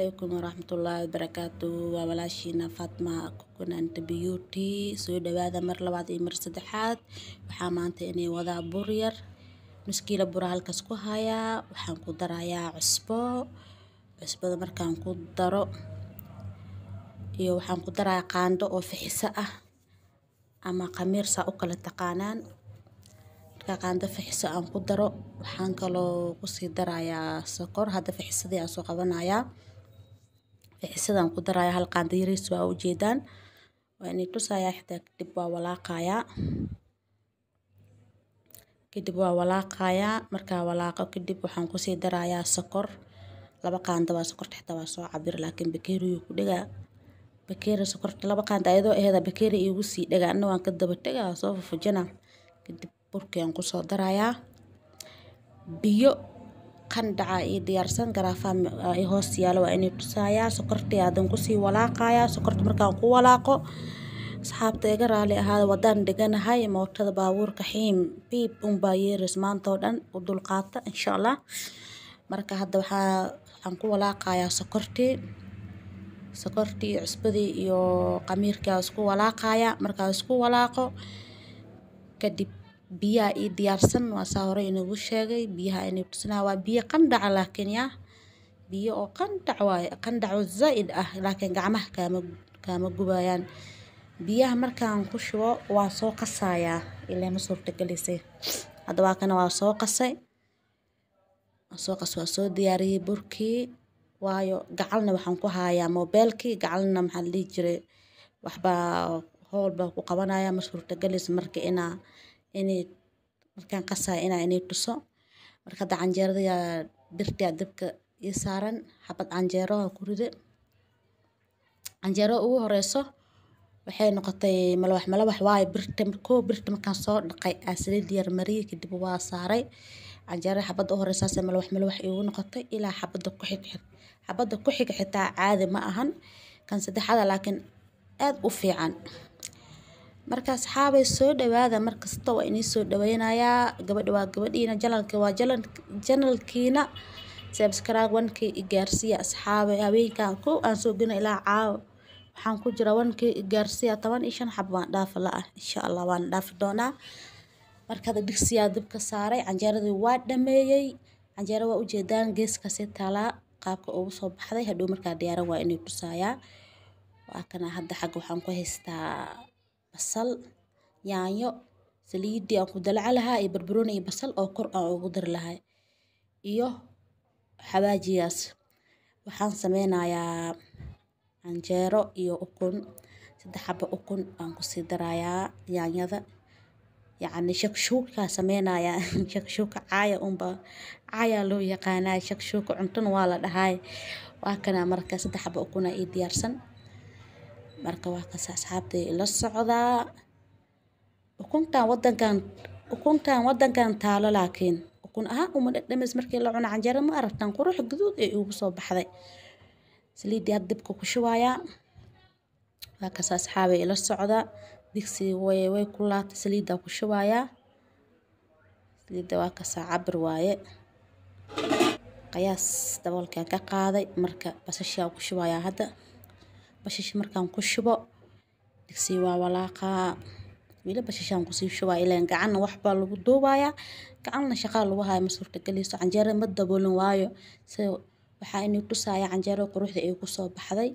Calaykum waraxmatullaahi wabarakaatu. Waa walaashiina Fatma Coconut Beauty. Soo dhawaada mar labaad iyo mar saddexaad. Waxaa maanta inay wadaa bur yar, nus kiilo bura halkaas ku hayaa. Waxaan ku darayaa cusbo. Cusbada markaan ku daro iyo waxaan ku darayaa qaando oo fixiso ah ama khamiir, saa u kala taqaanaan. Marka qaando fixiso aan ku daro, waxaan kaloo kusii darayaa sokor. Hadda fixisadii aan soo qabanayaa, fixisadaan ku darayaa hal qaando yariis, waa ujeedaan, waa inay tusayaa xitaa. Kadib waa walaaqayaa, kadib waa walaaqayaa. Markaa walaaqo kadib waxaan kusii darayaa sokor, 2 qaando waa sokorta. Xitaa waa soo cabir, laakiin bakeeriyuu ku dhigaa. Bakeeri sokorta 2 qaando ayadoo aheeda bakeeri iigu sii dhagaa, anna waan ka daba tegaa, soo fufujina. Kadib burkii aan kusoo darayaa, biyo qandaca ii diyaarsan, garaafaha i hoos yaalo, waa inay tusayaa. Sokortii aadan kusii walaaqayaa. Sokorta markaan ku walaaqo, asxaabta iga raali ahaada, wadaan dhiganahay, mootada baabuurka xiim biib unbaa yeeris maanta oo dhan, u dulqaata insha Allah. Marka hadda waxaan ku walaaqayaa sokortii, sokortii iyo cusbadii iyo qamiirkii aan isku walaaqaya. Markaan isku walaaqo kadib biyaha ii diyaarsan, waa saa hore inagu sheegay, biyaha inay tusinaa waa biyo qandaca, laakiin yaa biyo oo qandac waaye, qandac oo zaa'id ah, laakiin gacmaha kaama gubayaan. Biyaha markaan ku shubo waan soo qasayaa, ilaa ma suurtagalisay. Hadda waa kana, waa soo qasay, waan soo qas, waa soo diyaariyey burkii. Waayo gacalna waxaan ku hayaa moobeelkii, gacalna maxaa la dhihi jiray, waxbaa howl baa ku qabanaya, ma suurtagelayso. Marka inay markaan qasaya inay tuso. Marka hadda canjeerada birtaa dabka ii saaran, xabad canjeero ku ride. Canjeero ugu horeyso waxay noqotay malawax malawax, waayo birta koo birta markaan soo dhaqay aa saliid yar mariyey, kadib waa saaray canjeerada. Xabadda u horeysa saasay malawax malawax iigu noqotay. Ilaa xabadda ku xig, xabadda ku xiga xitaa caadi ma ahan, kan saddexaada laakiin aad u fiican. Marka asxaabay, soo dhawaada markasta, waa inii soo dhaweynayaa. Gabadha waa gabadhiina, channelka waa channelkiina. Subscribe 1K i gaarsiiya, asxaabay. Habeenkan kow aan soo gelin ilaa caawa waxaan ku jira 1K i gaarsiiya. 15 xab waan dhaafa la ah, insha Allah waan dhaafi doonaa. Marka hadda digsiyaa dabka saaray, canjeeradii waa dhameeyey. Canjeero waa ujeedaan, geeskaasay taalaa, qaabka ugu soo baxday. Hadhow markaa diyaaran waa inay tusayaa. Waa kana. Hadda xagga waxaan ku haystaa basal, yaanyo, saliidii aan ku dalaca lahaa iyo barbarooni iyo basal oo kor aan ugu dari lahay iyo xawaajigaas. Waxaan sameynayaa canjeero iyo ukun, 3 xabo ukun aan kusii darayaa yaanyada. Yacni shakshuukaa sameynayaa, shakshuuka caaya unba caayaa loo yaqaanaa, shakshuuka cuntona waa la dhahay. Waa kana. Marka 3 xabo ukuna ii diyaarsan. Marka waa kaas, asxaabtay, ila socdaa. Ukuntan wadankan taalo, laakiin ukun ahaan uma dhadhamis markii la cuno canjeero. Ma aragtaan qurux guduud ee iigu soo baxday? Saliiddii hadda dabka ku shubayaa. Waa kaas, asxaabay, ila socda. Digsiga way kulaatay, saliiddaa ku shubayaa. Saliidda waa kasaa, cabir waaye, qiyaas. Daboolkaan ka qaaday. Marka basashaa ku shubayaa hadda. Basasha markaan ku shubo, digsiga waa walaaqaa. Weli basashaan kusii shubaa, ilaan gacanna waxbaa lagu duubayaa, gacanna shaqaa lagu haya, ma suurtagelayso. Canjeero ma daboolin, waayo si waxaa inuu tusaaya canjeero quruxda ay kusoo baxday.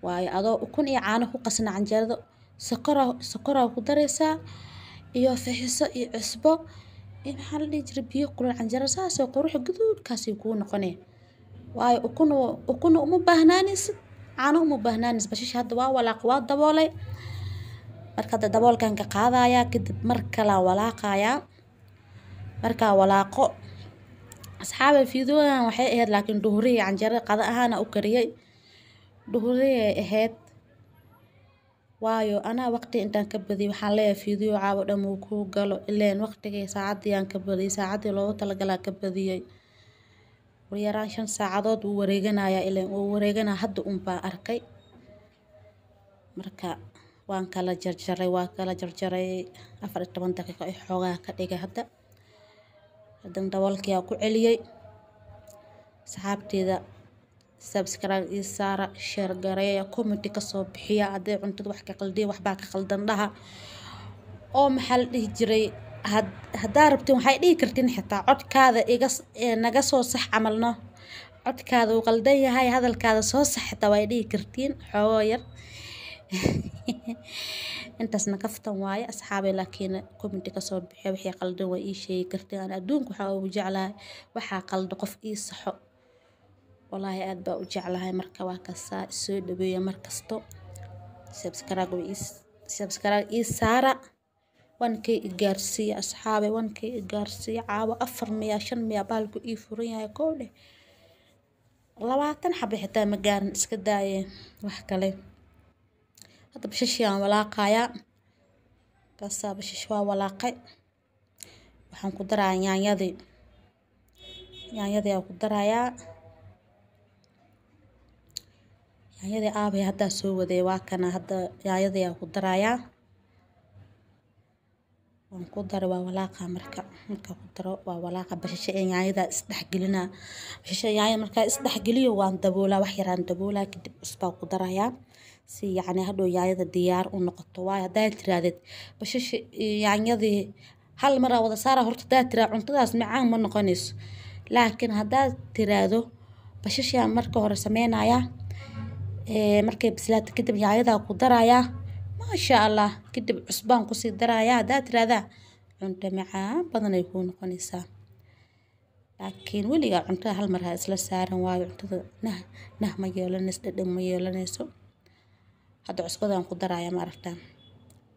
Waayo adoo ukun iyo caano ku qasna canjeerada, sokoraa ku daraysaa iyo fixiso iyo cusbo iyo maxaa la dhihi jiray, biyo kulul. Canjeero saasoo qurux guduudkaasay kuu noqonee, waayo ukun uma baahnaanaysid, caano uma baahnaanaysid. Basasha hadda waa walaaq, waa daboolay. Marka hadda daboolkan ka qaadayaa, kadib mar kalaa walaaqayaa. Markaa walaaqo, asxaabay, fiidiyodan waxay ahayd laakiin duhurihii canjeerada qada ahaana u kariyey, duhurihii ahayd. Waayo anaa waqti intaan ka badiyay, waxaan leeyahay fiidiyo caawo dhan uu kuu galo, ileen waqtigii saacaddii aan ka badiyay, saacaddii loogu talagalaa ka badiyay. Ugu yaraan 5 saacadood wuu wareeganayaa, ileen wuu wareeganaa. Hadda un baa arkay. Marka waan kala jarjaray, waa kala jarjaray, 14 daqiiqo ay xoogaa ka dhigay. Hadda haddana daboolkii aa ku celiyey. Asxaabteeda Subscribe ii saara, share gareeya, comment ka soo bixiya haddii cuntada wax ka qaldiya, waxbaa ka qaldan dhaha. Oo maxaa la dhihi jiray, haddaa rabtin waxay dhihi kartiin xitaa codkaada iga naga soo sax camalno, codkaada uu qaldan yahay, hadalkaada soo sax xitaa way dhihi kartiin xoogoo yar. Intaasna kaftan waaye asxaabay, laakiin comment ka soo bixiya wixii qaldan waa ii sheegi kartiin. Aan adduunka waxaa ugu jeclahay waxaa qaldo qof ii saxo, wallaahi aad baa u jeclahay. Marka waa kasaa, soo dhaweeya mar kasto. Subscribe ii saara, 1K i gaarsiiya asxaabay, 1K i gaarsiiya. Caawa 4 miya 5 miya bahalku ii furan yahay, kow dheh 20 xabo xitaa ma gaarin, iska daaye wax kale. Hadda bashashii aan walaaqayaa, kaasaa bashash waa walaaqay. Waxaan ku darayaa yaanyadii, yaanyadii aan ku darayaa. Yaanyadii aabay haddaa soo waday, waa kana hadda yaanyadii aan ku darayaa. Waan ku daray, waa walaaqa. Marka ku daro waa walaaqa bashasha ee yaanyada isdhexgelinaa. Bashasha yaanyada markaa isdhexgeliyo waan daboolaa, wax yaraan daboolaa, kadib cusbaa ku darayaa si yacni hadhow yaanyada diyaar u noqoto. Waayo haddaa tirahdid bashasha yaanyadii hal mar aa wada saara horta, haddaa tiraa cuntadaas macaan ma noqonayso. Laakiin haddaad tiraahdo bashashaan marka hore sameynayaa, markay bislaato kadib yaanyadaa ku darayaa, maasha Allah, kadib cusbaan kusii darayaa haddaad tiraahdaa, cunto macaan badan ay kuu noqonaysaa. Laakiin weligaa cuntada hal mar ha isla saaran, waayo cuntada nah nah ma yeelanayso, dhadhan ma yeelanayso. Hadda cusbadaan ku darayaa, ma aragtaan?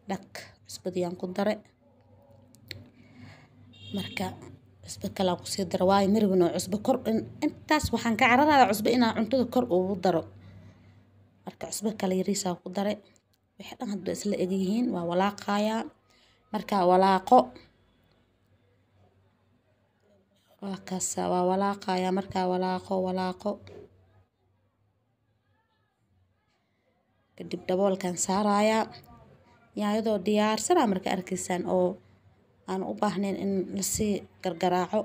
Dhag, cusbadii aan ku daray. Marka cusbo kale aan kusii daro, waayo marabin oo cusbo kor intaas waxaan ka cararayaa cusbo inaan cuntada kor ugu daro. Marka cusbo kale yariisaa ku daray. Wixii dhan hadda isla egyihiin, waa walaaqayaa. Markaa walaaqo waa kaasa, waa walaaqayaa. Markaa walaaqo walaaqo kadib daboolkaan saarayaa. Yaanyadoo diyaarsanaa marka arkaysaan oo aan u baahnayn in lasii gargaraaco.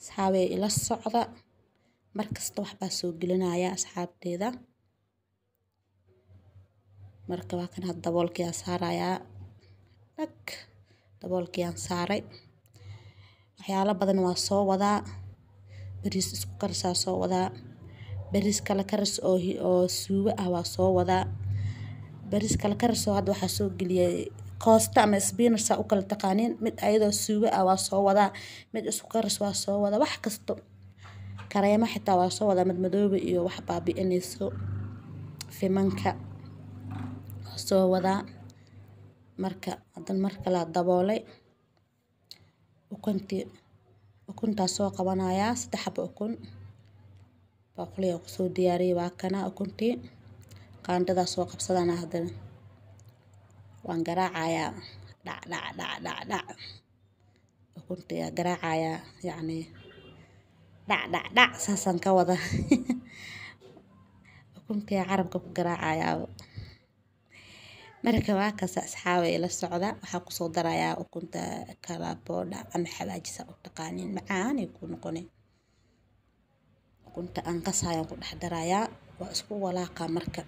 Asxaabey ila socda, markasta waxbaa soo gelinaya asxaabteeda. Marka waa kan hadda daboolkii aan saarayaa, dhag, daboolkii aan saaray. Waxyaalo badan waa soo wadaa, bariis isku karisaa soo wadaa, bariis kala karis oo suugo ah waa soo wadaa, bariis kala karis oo hadda waxaa soo geliyay koosta ama spinach saa u kala taqaaniin, mid ayadoo suugo ah waa soo wadaa, mid isku karis waa soo wadaa, wax kasto kareemo xitaa waa soo wadaa, mid madoobe iyo wax baabi'inayso fimanka waa soo wadaa. Marka hadan mar kale daboolay, ukuntii ukuntaa soo qabanayaa, 3 xabo ukun baaquliga kusoo diyaariyay, waa kana ukuntii. Qaandadaa soo qabsadana haddana waan garaacayaa, dhac dhac dhac dhac dhac, ukuntii aa garaacayaa, yacni dhac dhac dhac saasaan ka wada, ukuntii carabka ku garaacayaa. Marka waa kaas asxaabay ila socda. Waxaa kusoo darayaa ukunta kalaboodha ama xawaajisa u taqaaniin, macaan ay ku noqonay. Ukunta aan qasayaan ku dhex darayaa, waa isku walaaqa. Marka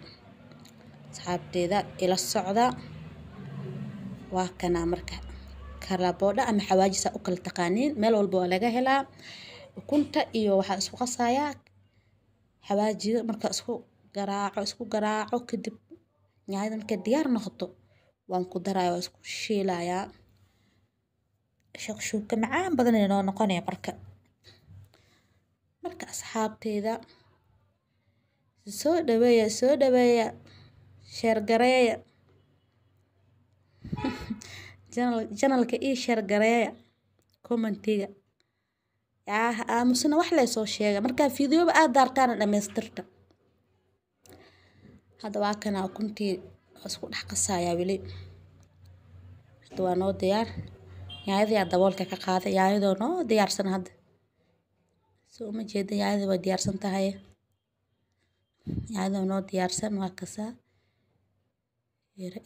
asxaabteeda ila socda, waa kana marka kalaboodha ama xawaajisa u kala taqaaniin, meel walba waa laga helaa. Ukunta iyo waxaa isku qasayaa xawaajiga. Marka isku garaaco, isku garaaco kadib yaanyada markay diyaar noqoto waan ku darayaa, waa isku shiilayaa. Shakshuuka macaan badan ay noo noqonaya. Marka asxaabteeda soo dhaweeya, soo dhaweeya, share gareeya channelka, ii share gareeya, commentiga yaa aamusna wax lay soo sheega. Markaa fiidiyoba aad daartaana dhamaystirta. Hadda waa kana ukuntii isku dhex qasayaa weli. Hadda waa noo diyaar yaanyadii, aa daboolka ka qaaday, yaanyadoo noo diyaarsan hadda. Soo uma jeeda? Yaanyadii waa diyaarsan tahay, yaanyadoo noo diyaarsan waa kasaa,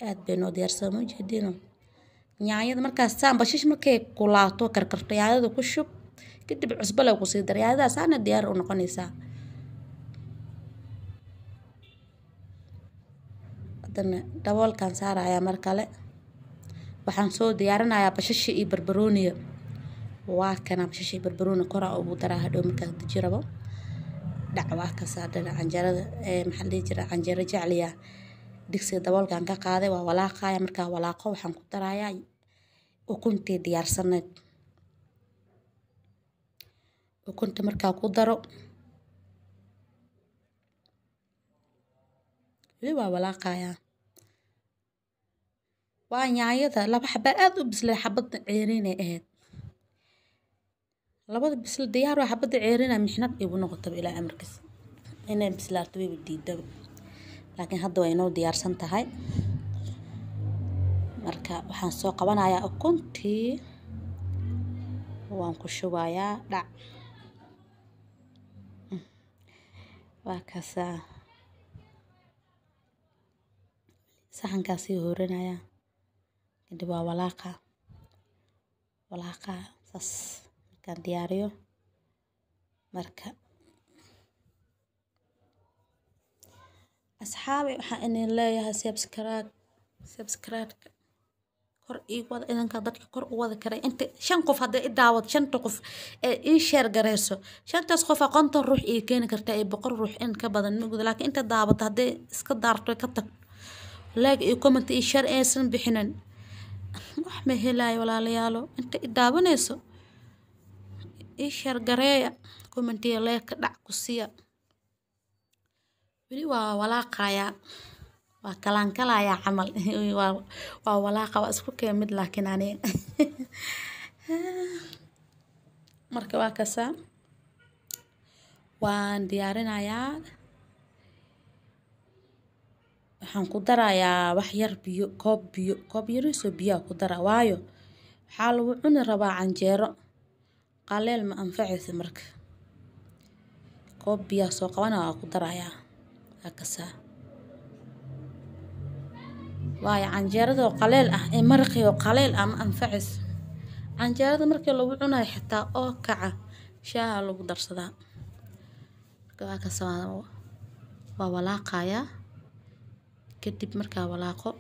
aad bay noo diyaarsan, ma jeedino? Yaanyada markaas saan bashish markay kulaato karkarto, yaanyada ku shub, Kadib cusbo leh kusii dar, yaanyadaasaana diyaar u noqonaysaa. Haddana daboolkaan saarayaa mar kale. Waxaan soo diyaarinayaa basasha iyo barbarooniga. Waa kana basasha iyo barbarooni koraa ugu daraa hadhow markaan deji rabo. Dhac waa kaas haddana canjeerada maxaa la dhihi jiray, canjeero jecliya. Digsiga daboolkaan ka qaaday, waa walaaqaya. Markaan walaaqo waxaan ku darayaa ukuntii diyaarsaneed. Ukunta markaa ku daro weli waa walaaqayaa. Waa yaanyada laba xaba aad u bislay, xabadda ceeriinay ahayd. Labada bisla diyaar waa, xabadda ceeriina mixnad igu noqotaba ilaa amarkiis. Inay bislaato wayba diidaba. Laakiin hadda way inoo diyaarsan tahay. Marka waxaan soo qabanayaa ukuntii, waan ku shubayaa dhac. Waa kaasaa saxankaasii hoorinayaa. Kadib waa walaaqa, walaaqa saas markaan diyaariyo. Marka asxaabi waxaan idin leeyahay subscribe kor ii wada, idinka dadka kor u wada karay. Inta 5 qof hadday i daawad, 5ta qof ee ii share gareyso, 5taas qof 50 ruux ii keeni kartaa iyo 100 ruux in ka badan ma guda. Laakiin inta daawata hadday iska daarto ka tagto, like iyo comment iyo share aysan bixinin, wax ma helayo walaalayaalo. Inta i daawanayso ii share gareeya, comment iyo like dhac ku siiya. Weli waa walaaqayaa, waa kalaankalayaa camal, waa walaaqa, waa isku keen mid laakiin aniga. Marka waa kasaa, waan diyaarinayaa. Waxaan ku darayaa wax yar biyo, koob biyo, koob yariisoo biyaa ku dara, waayo waxaa lagu cuni rabaa canjeero qaleel ma anfacaysa. Marka koob biyaa soo qabana, waa ku darayaa. Waa kasaa, waayo canjeeradoo qaleel ah ee maraqii oo qaleel ah ma anfacayso. Canjeerada markii lagu cunayo xitaa oo kaca shaaha lagu darsadaa. Marka waa kasaa, waa walaaqayaa. Kadib markaa walaaqo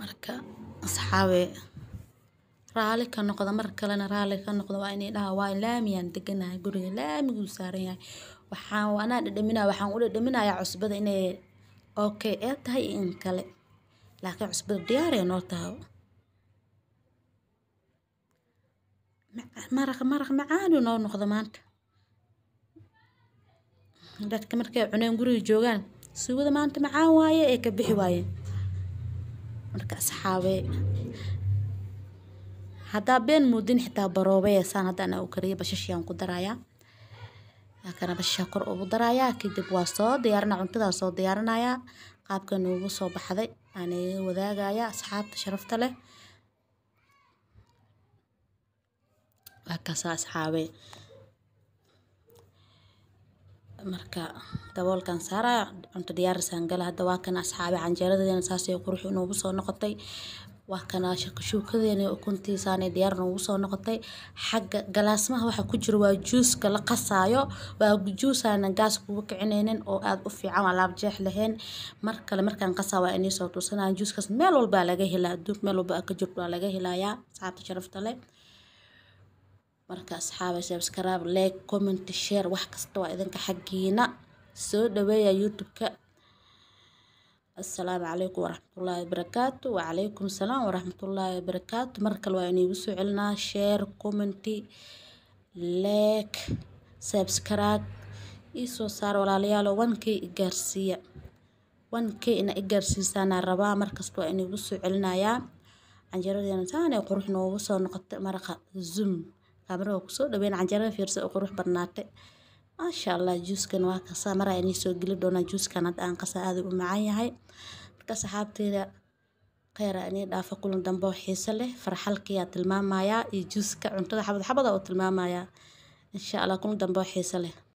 marka asxaabe raali ka noqda, mar kalena raali ka noqda. Waa inay dhaha waa laamiyaan deganahay, guriga laamiguu saaran yahay. Waxaan anaa dhadhaminaya, waxaan u dhadhaminayaa cusbada inay okay ee tahay iyo in kale, laakiin cusbada diyaar ay noo tahay. Maraq maraq macaan uu noo noqdo maanta. Dadka markay cuneen guriga joogaan, suugada maanta macaan waaye ee ka bixi waayeen. Marka asxaabe haddaa been muudin xitaa baroobaya saan hadda anaa u kariyay. Bashashiyaan ku darayaa, kana basasha kor ugu darayaa. Kadib waa soo diyaarinaa, cuntadaa soo diyaarinayaa. Qaabka noogu soo baxday aan iga wadaagayaa asxaabta sharafta leh. Waa kaasaa asxaabe. Marka daboolkan saaraya, cunto diyaarisaan gala. Hadda waa kana asxaabe, canjeeradeena saasay qurux inoogu soo noqotay. Waa kana shakshuukadeena, ukuntiisaanay diyaar noogu soo noqotay. Xagga galaasmaha waxa ku jiro waa juuska la qasaayo, waa juus aanan gaas kugu kicinaynin oo aad u fiican, waa laab jeex lahayn. Mar kale markaan qasaa waa inii soo tusanaya juuskaas. Meel walbaa laga helaa adduunka, meel walba ka jirto waa laga helayaa asxaabta sharafta leh. Marka asxaabe subscribe, like, comment, share, wax kasta waa idinka xaggiina. Soo dhaweeya YouTube-ka. Assalaamu calaykum waraxmatullaahi wabarakaatu. Wacalaykum salaam waraxmatullaahi wabarakaatu. Mar kale waa iniigu soo celinaa, share, comment, like, subscribe ii soo saar walaalayaalo. 1K i gaarsiiya, 1K ina i gaarsiisaanaa rabaa. Markasta waa iniigu soo celinayaa. Canjeeradeena saanay qurux noogu soo noqotay. Maraqa zoom kaamirada kusoo dhaweyn, canjeerada fiirsa oo qurux badnaatay, maasha allah. Juuskan waa kasaa, maraa inii soo geli doonaa juuskan hadda aan qasaa, aad u macaan yahay. Marka asxaabteyda kheyra inii dhaafa, kulan dambe oo xiiso leh. Farxalkiyaa tilmaamayaa iyo juuska cuntada xabad xabada oo tilmaamayaa insha allah. Kulan dambe oo xiiso leh.